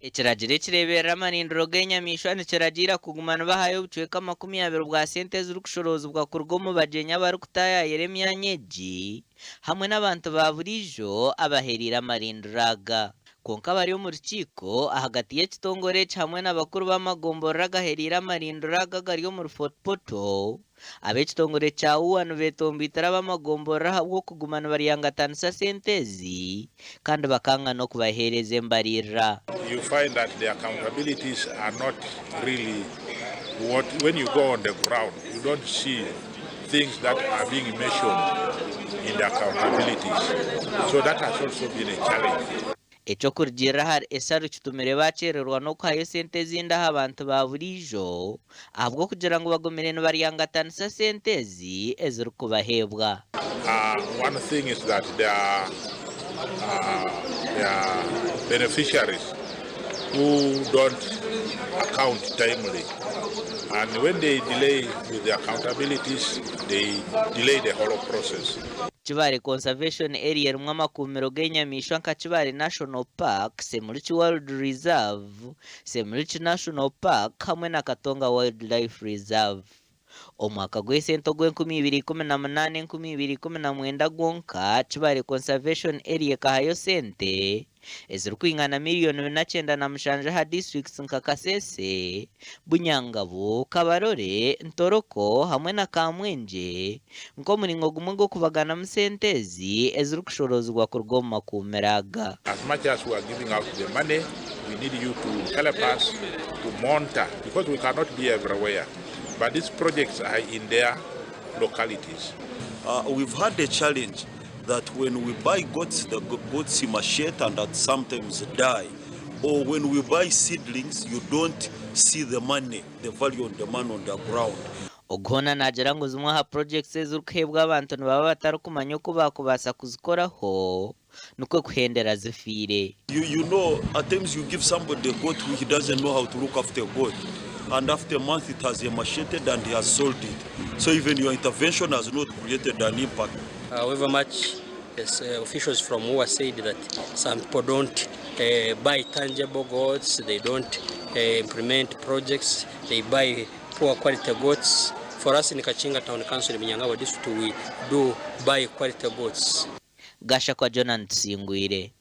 Ekiragiro ekireeberera amarindiro g'enyamaishwa nikiragiira kuguma nibahayo obucweka 20 bwa sente ezirikushoroozibwa kuruga omu bagyenyi abarikutaayaayira emyanya egi hamwe n'abantu ba buriijo abahereire amarindiro aga. Kwonka abari omu rukiiko ahagati y'ekitongore eki hamwe na bakuru b'amagomborora agahereire amarindiro aga agari omuri Fort Portal, Ab'ekitongore kya UWA nibetomboitira ab'amagomborora ahabw'okuguma nibaryangatanisa sente ezi kandi bakanga n'okubaheereza embaririra. You find that the accountabilities are not really what when you go on the ground you don't see things that are being mentioned in the accountabilities so that has also been a challenge. Eky'okurugiirira ahari Esau kitumire baakyererwa n'okuhayo sente ezindi aha bantu ba buriijo ahabw'okugira ngu bagumire nibaryangatanisa sente ezi ezirikubaheebwa. One thing is that there are there are beneficiaries who don't account timely and when they delay with the accountabilities they delay the whole process. Kibale Conservation Area erimu amakuumiro g'enyamaishwa nka Kibale National Park, Semuliki Wild Reserve, Semuliki National Park hamwe na Katonga Wildlife Reserve. Omwaka gw'esente ogw'enkumi ibiri ikumi na munaana enkumi ibiri ikumi na mwenda gwonka, Kibale Conservation Area ekahayo sente ezirikwingana miriyoni bina kyenda na mushanju aha disiturikiti nka Kasese, Bunyangabu, Kabarole, Ntoroko hamwe na Kamwengye nk'omuringo gumwe gw'okubaganamu sente ezi ezirikushoroozibwa kuruga omu makuumiro aga. As much as we are giving out the money, we need you to help us to monitor because we cannot be everywhere but these projects are in their localities. We've had a challenge that when we buy goats, the goats machete and that sometimes die. Or when we buy seedlings, you don't see the money, the value on the money on the ground. Ogu hoona naagira ngu zimwe aha purojekiti ezirikuheebwa abantu nibaba batarikumanya oku baakubaasa kuzikoraho nikwo kuhendera zifiire. You, you know, at times you give somebody a goat who he doesn't know how to look after a goat and after a month it has emaciated and he has sold it. So even your intervention has not created an impact. However much yes, officials from UWA said that some people don't buy tangible goats, they don't implement projects, they buy poor quality goats. For us in Kakyenga Town Council in Bunyangabu district, we do buy quality goats. Gashakwa Jonan Tusingwire.